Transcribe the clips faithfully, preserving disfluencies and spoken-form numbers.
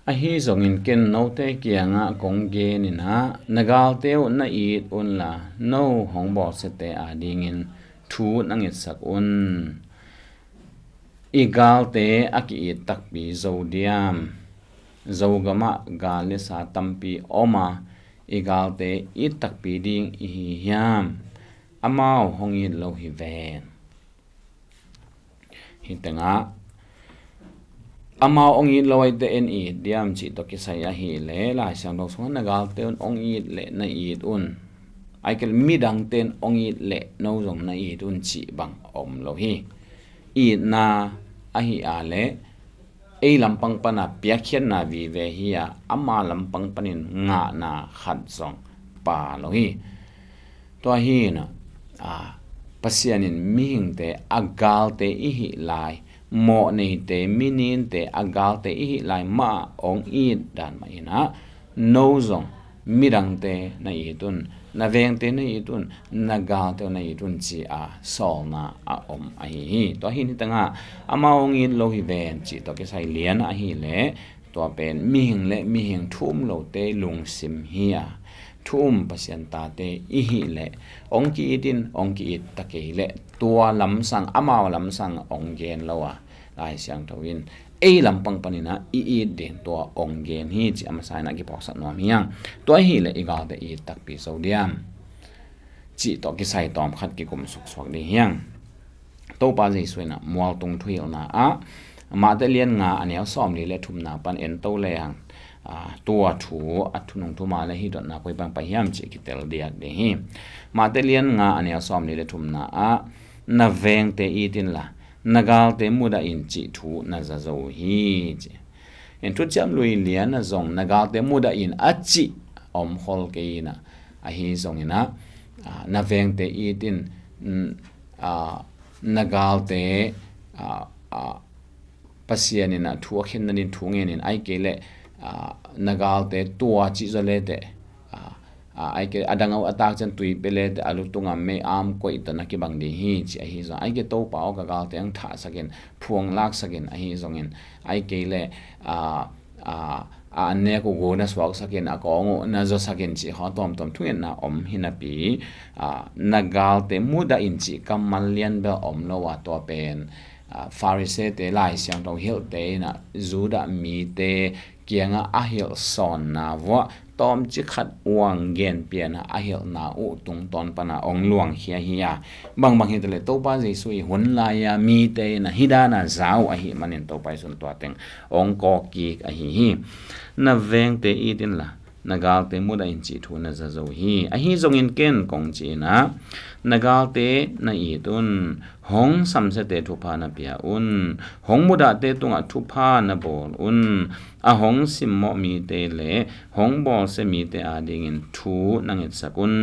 Ahi zongin ken note kiangah kong genin ah, na galte uh na it unla, no hong bawlsiate adingin thu na ngetsak un. I galte a ki-it takpi zo diam? Zogamah gal le sa tampi om a, i galte it takpi ding i hi hiam? Amau hong it lo hi ven. Hih tengah amau hong it lo ahih teh en it diam cih tawh kisai ahih leh, Lai Siangtho sungah na galte un hong it leh na it un, ahih kei leh midangte in hong it leh no zong na it un cih bang om lo hi. Itna ahih a leh ei lampang pana piakkhiatna vive hi a, ama lampang panin ngahna khat zong pha lo hi. Tua hi na, a, Pasian in mihingte a galte i hih lai, mawhneite, mininte a galte i hih lai mah hong it dan mah in ah, no zong midangte na it un, na vengte na it un, na galte na it un ci a sawlna a om ahi hi. Tua hi ni tengah amau hong it lo hi ven cih tawh kisai lian ahih leh, tua pen mihing le mihing thu um lote lungsim hi a, thu um Pasian tate i hih leh hong ki-it in, hong ki-it ta kei leh tua lamsang, amau lamsang hong gen lo a, Lai Siangtho in ei lampang panin ah i it ding tua hong gen hi cih a masa in ah kiphawksak nuam hi hang. Tua ahih leh i galte i it takpi zo diam cih tawh kisai tawm khat kikum suksuak ding hi hang. Topa Jesuh in ah mualtung thuhilhna ah, Mate lian nga a neu sawmli le thumna pan en to le hang, a, tua thu a thunung thuma le hih dotna koi pan pai hiam cih kitel diak ding hi. Mate lian nga a neu sawmli le thumna ah, na vengte it inla, na galte mudah in cih thu na za zo uh hi ci. En, Thuciam Lui lian ah zong na galte mudah in a cih a om khol kei in ah, ahi zongin ah, a, na vengte it in, mm, a, na galte, a, a, Pasian in ah thu a khen nading thu ngen in, ahih kei leh, a, na galte tua cih zaw le teh, a, a, ahih kei leh a dang a, a tak ciang tui pia le teh a lu tungah mei am koih tawh na kibang ding hi ci ahi zong, ahih kei leh Topa aw ka galte hong thahsak in, phuang laksak in, ahi zongin, ahih kei leh, a, a, a, a nek uh gu na suaksak in, a kawng uh na zawsak in cih khawng a tuamtuam thungetna om hi napi, a, na galte mudah in cih kammal lian bel om lo a, tua pen, a, Pharisee-te, Lai Siangtho hilhte in ah Judah mite kiangah a hilh sawnna vuah tawmcik khat uang gen pian ah a hilhna uh tungtawn pan ah hong luangkhia hi a, bangbang hi ta leh Topa Jesuh i hun lai-a mite in ah hih dan a za uh ahih manin Topa Jesuh in tua teng hong kawk kik ahi hi. Na vengte it inla, na galte mudah in cih thu na za zo hi. Ahi zongin ken kong ci in ah, na galte na it un, hong samsiate thupha na pia un, hong mudahte tungah thupha na bawl un, a hong simmawh mite le hong bawlsia mite adingin thu na ngetsak un.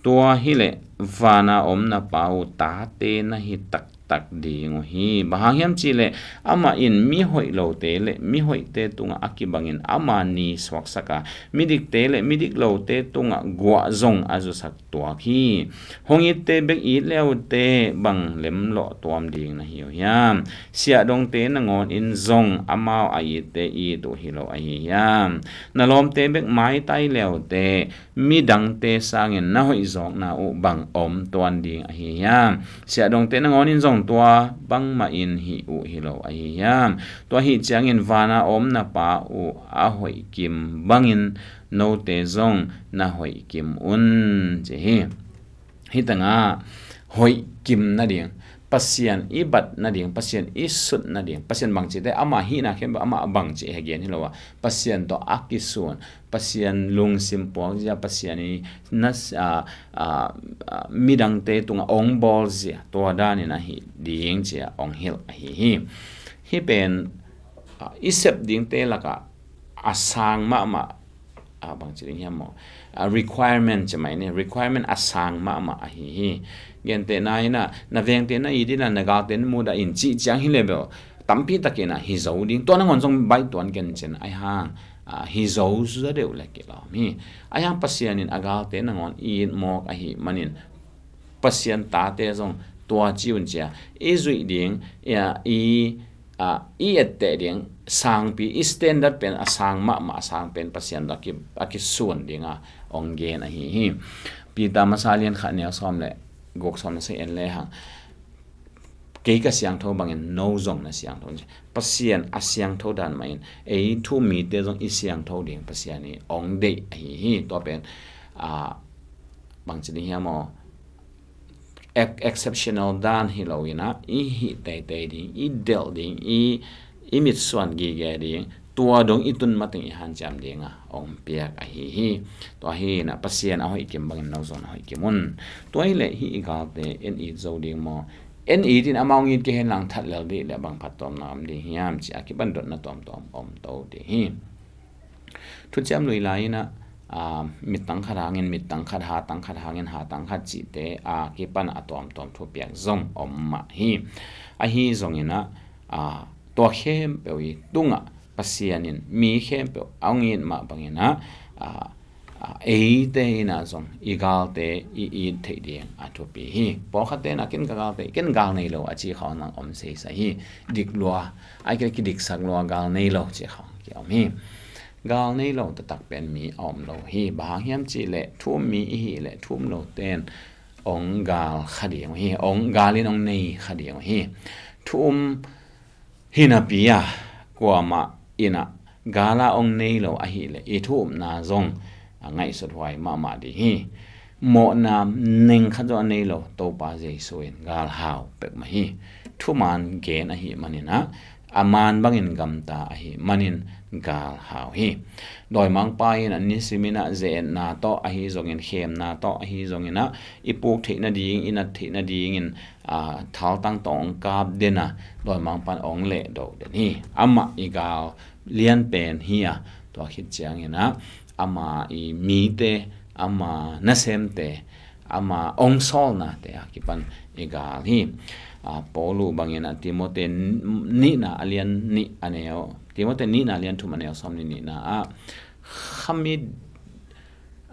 Tua hi leh vana om na Pa uh tate na hi taktak ding uh hi. Bang hang hiam cih leh amah in mi hoih lote le mi hoihte tungah a kibangin ama ni suaksak a, midikte le midik lote tungah guah zong a zusak tuak hi. Hong itte bek it le uh teh bang lemlawh tuam ding na hi uh hiam? Siahdongte nangawn in zong amau a itte it uh hi lo ahi hiam? Na lawmte bek maitai le uh teh midangte sangin na hoihzawkna uh bang om tuan ding ahi hiam? Siahdongte nangawn in zong tua bangmah in hih uh hi lo ahi hiam? Tua ahih ciangin vana om na Pa uh a hoih kim bangin note zong na hoih kim un, ci hi. Hih tengah hoih kim nading, Pasian i bat nading, Pasian i sut nading, Pasian bang cih teh ama hihna khempeuh, ama bang cih he gen hi lo a, Pasian tawh a kisun, Pasian lungsim puak zia, Pasian i nas, a, a, a, midangte tungah hong bawl zia, tua danin ahi ding ci a hong hilh ahi hi. Hih pen, a, i sep dingte lakah a sang mahmah, a, bang ci ding hiam maw? A, requirement ci mai ni, requirement a sang mahmah ahi hi. Gentehna in ah, na vengte na it inla, na galte na mudah in cih ciang hi le bel tampi takin ah hi zo ding. Tua nangawn zong baih tuan ken cin, ahi hang, a, hi zo zaw deuh le kilawm hi. Ahi hang Pasian in a galte nangawn it mawk ahih manin Pasian tate zong tua ci un ci a, i zuih ding, i, a, i, a, i etteh ding, sangpi, i standard pen a sang mahmah, a sang pen Pasian tawh a ki, a kisuan dinga hong gen ahi hi. Peter masa lian khat neu sawm le guk sawm le sagih en le hang, kei ka siangtho bangin no zong na siangtho. Pasian a siangtho dan mahin ei thu um mite zong i siangtho ding Pasian in hong deih ahi hi. Tua pen, ah, bangci ding hiam aw, ex-, exceptional dan hi lo in ah, i hih teitei ding, i delh ding, i, i mitsuan gige ding, tua dong i tun mateng i hanciam dinga hong piak ahi hi. Tua hi in ah Pasian a hoih kim bangin no zong na hoih kim un. Tua hi leh hih i galte en it zo ding maw? En it in amau hong it kei hen lang that lel dih leh bang phattuamna om ding hiam, ci a kipan dotna tuamtuam om to ding hi. Thuciam Lui lai in ah, ah, mittang khat hangin mittang khat, hatang khat hangin hatang khat cihte a kipan a tuamtuam thupiak zong om mah hi. Ahi zongin ah, ah, tua khempeuh i tungah Pasian in mi khempeuh a hong it mah bangin ah, ah, ah, eite in ah zong i galte i it theih ding a thupi hi. Pawlkhatte in ah ken ka galte, ken gal nei lo a ci khawng lang om seisai hi. Dik lua, ai kei kidiksak lua, gal nei lo ci khawng ki om hi. Gal nei lo taktak pen mi a om lo hi. Bang hang hiam cih leh thu um mi i hih leh thu um lote in hong gal kha ding uh hi. Hong gal in hong nei kha ding uh hi. Thu um hi napi a, kuamah in ah gal a hong nei lo ahih leh i thu upna zong a ngaihsut huai mahmah ding hi. Mawhna neng khat zong a nei lo Topa Jesu in gal hau pek mah hi. Thuman gen ahih manin ah, a man bangin gamta ahih manin gal hau hi. Dawimangpa in a nisim in ah ze-etna tawh ahi zongin, khemna tawh ahi zongin ah, i puk theih nading, i nat theih nadingin, aa, thaltang tawh hong kap den a, dawimangpa in hong lehdo den hi. Amah i gal lian pen hi a, tua khit ciangin ah ama i mite, ama nasemte, ama hong sawlnate a kipan i gal hi. Aa, Paulu bangin ah Timote nihna a lian nih a neu, Timote nihna a lian thum a neu sawm nih nihna ah, khami,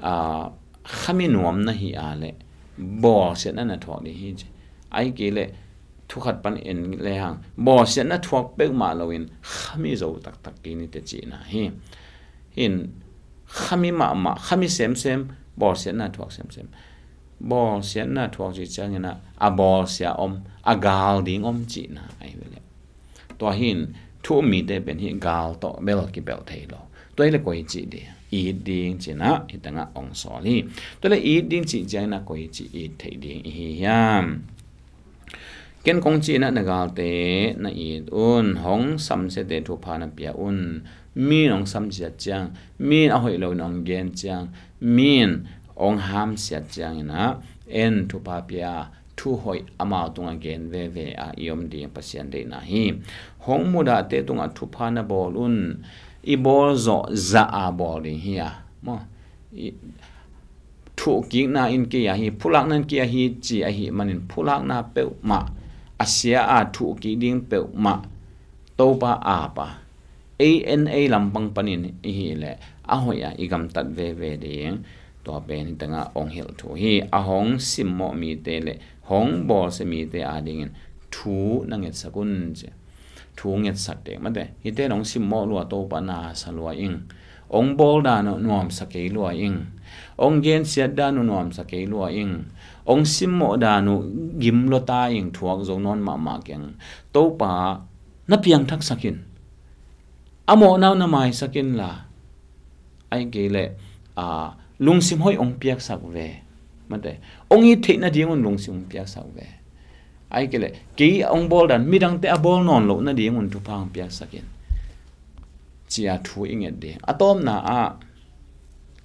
aa, khami nuam na hih a leh bawlsiatna na thuak ding hi ci. Ai kei leh thu khat pan en le hang, bawlsiatna thuak peuhmah loin khami zo taktak kei ni teh cihna hi. Hin khami mahmah, khami semsem, bawlsiatna thuak semsem. Bawlsiatna thuak cih ciangin ah a bawlsia om, a gal ding om cihna ahi ve leh. Tua hin thu um mite pen hih gal tawh bel kipelh thei lo. Tua hi leh koi cih ding, it ding ci-in ah hih tengah hong sawl hi. Tua leh it ding cih ciangin ah koi cih it theih ding i hi hiam? Ken kong cih in ah na galte na it un, hong samsiate thupha na pia un. Mi in hong samsiat ciang, mi in a hoih loin hong gen ciang, mi in hong hamsiat ciangin ah en thupha pia, thu hoih amau tungah gen veve a i om ding Pasian deihna hi. Hong mudahte tungah thupha na bawl un. I bawl zawh zah a bawl ding hi a, maw? I, thuhkikna in kei ahi, phulakna in kei ahi ci ahih manin phulakna peuhmah, a sia a thuhkik ding peuhmah Topa ap a, ei en ei lampang panin i hih leh a hoih a i gamtat veve ding. Tua pen hih tengah hong hilh thu hi. A hong simmawh mite le hong bawlsia mite adingin thu na ngetsak un ci. Thu ngetsak ding mate. Hihte in hong simmawh lua Topa na sa lua ing. Hong bawl dan uh nuamsa kei lua ing. Hong gensiat dan uh nuamsa kei lua ing. Hong simmawh dan uh gim lua ta ing, thuak zo nawn mahmah keng. Topa na piangthaksak in. A mawhna uh na maisak inla, ahih kei leh, aa, lungsim hoih hong piaksak ve. Mate, hong it theih nadingun lungsim hong piaksak ve. Ahih kei leh kei hong bawl dan, midangte a bawl nawn loh nadingun thupha hong piaksak in, ci-a thu i nget ding. A tawpna ah,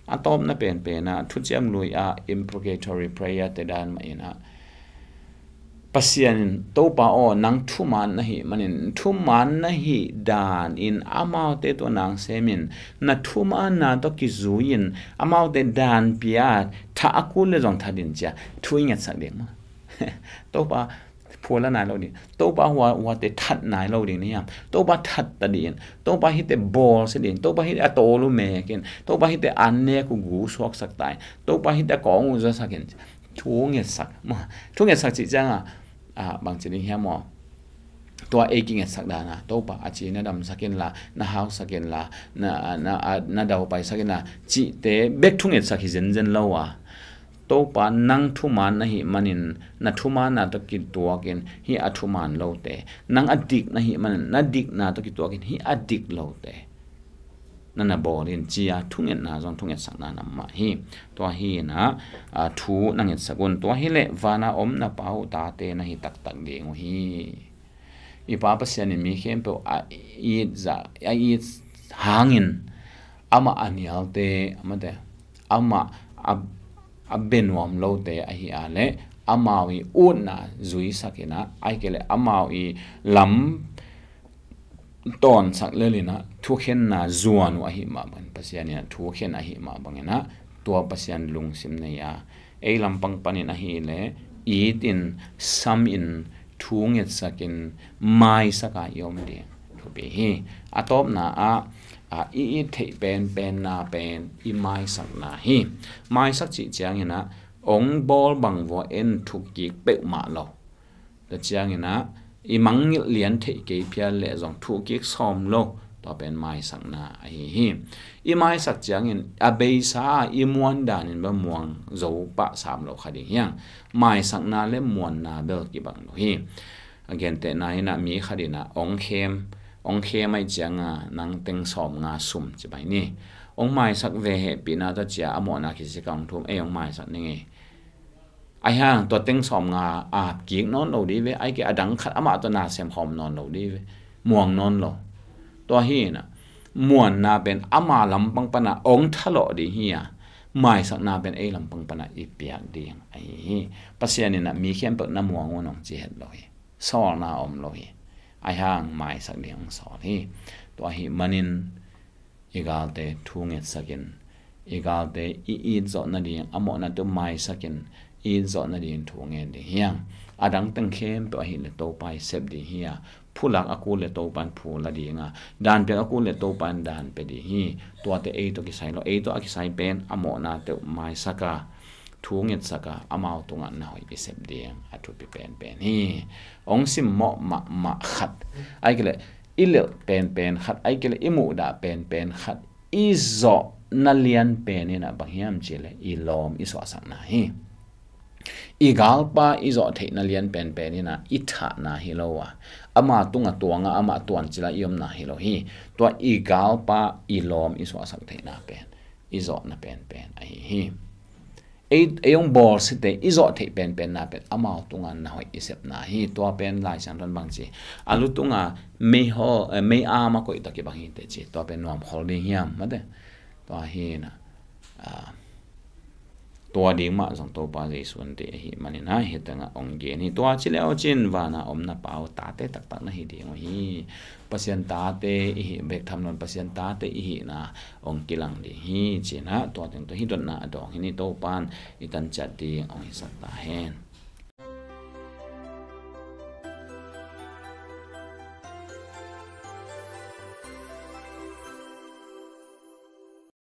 a tawpna penpen ah, thuciam lui ah, imprecatory prayer te dan mah in ah, Pasian in, Topa aw, nang thuman na hih manin, thuman na hih dan in amaute tawh nang sem in, na thumanna tawh kizui in, amaute dan pia, thah a kul le zong that in ci-a thu i ngetsak ding maw? Topa phual a nai lo ding, Topa hua, huate that nai lo ding ni hiam? Topa that ta ding, Topa hihte bawlsia ding, Topa hihte a tawl uh mek in, Topa hihte an nek uh gu suaksak ta in, Topa hihte a kawng uh zasak in, thu ngetsak. Thu ngetsak cih ciangin, ah, bangci ding hiam maw? tua ei kingetsak dana, Topa, a ci na damsak inla, na hausak inla, na, na, a, na daupaisak inla, cihte bek thungetsak hi zenzen lo a, Topa, nang thuman na hih manin na thumanna tawh kituakin hih a thuman lote, nang a dik na hih manin na dikna tawh kituakin hih a dik lote na na bawl in, ci-a thungetna zong thungetsakna na mah hi. Tua hi-in ah, a, thu na ngetsak un. Tua hileh vana om na Pa uh tate na hi taktak ding uh hi. I Pa Pasian in mi khempeuh a it zah, a it hangin amah a nialte, amate, amah a, a bia nuam lote ahi a leh amau i utna zuisak in ah, ahih kei leh amau i lam tawnsak lel in ah thukhenna zuan uh ahih mah bangin, Pasian in ah thukhen ahih mah bangin ah, tua Pasian lungsim nei a, ei lampang panin ahih leh itin, samin, thungetsakin, maisaka i om ding thupi hi. A tawpna ah, a, i it theih penpenna pen i maisakna hi. Maisak cih ciangin ah ong bawl bang vua en thuk kik peuhmah lo. Tua ciangin ah i mangngilh lian theih kei phial leh zong thuk kik sawm lo. Tua pen maisakna ahi hi. I maisak ciangin a beisa a i muan danin bel muang zo pah sam lo kha ding hi hang. Maisakna le muanna bel kibang lo hi. A gentehna in ah mi khat in ah ong khem, ong khem ahih ciang a nang teng sawmnga sum ci bai ni. Ong maisak ve, hehpihna tawh ci-a a mawhna kisik a ong thum, ei ong maisak ning ei. Ahi hang tua teng sawmnga ap kik nawn lo ding ve, ahih kei a dang khat amah tawh na semkhawm nawn lo ding ve, muang nawn lo. Tua hi in ah muanna pen ama lampang pan a ong thalawh ding hi a, maisakna pen ei lampang pan a i piak ding ahi hi. Pasian in ah mi khempeuh na muang un ong ci het lo hi. Sawlna om lo hi. Ahi hang maisak ding ong sawl hi. Tua ahih manin i galte thungetsakin, i galte i it zawh nading a mawhnate uh maisakin, i it zawh nading thungen ding hi hang. A dang teng khempeuh ahih leh Topa i sep ding hi a, phulak a kul leh Topa in phu la ding a, danpiak a kul leh Topa in danpia ding hi. Tuate ei tawh kisai lo, ei tawh a kisai pen a mawhnate uh maisak a, thungetsaka, amau tungah na hoih i sep ding a thupi penpen hi. Ong simmawh mahmah khat, ahih kei leh i lelh penpen khat, ahih kei leh i muhdah penpen khat, i zawhna lianpen in ah bang hiam cih leh i lawm i suahsakna hi. I galpa i zawh theihna lian penpen in ah i thahna hi lo a, ama tungah tuang a, amah tuancil a i omna hi lo hi. Tua i galpa i lawm i suahsak theihna pen i zawhna penpen ahi hi. Ei, ei ong bawlsiate i zawh theih penpenna pen amau tungah na hoih i sepna hi. Tua pen Lai Siangtho in bang ci, a lu tungah mei hawl, eh, mei am a koih tawh kibang hi teh ci. Tua pen nuam khol ding hiam, mate? Tua hi in ah, ah, tua ding mah zong Topa Jesu in deih ahih manin ah hih tengah ong gen hi. Tua ci leu cin vana om na Pa uh tate taktak na hi ding uh hi. Pasian tate i hih bek tham lo in, Pasian tate i hihna ong kilang ding hi, ci-in ah tua teng tawh hih dotna a dawng hi ni. Topa in i tan ciat ding ong hisak ta hen.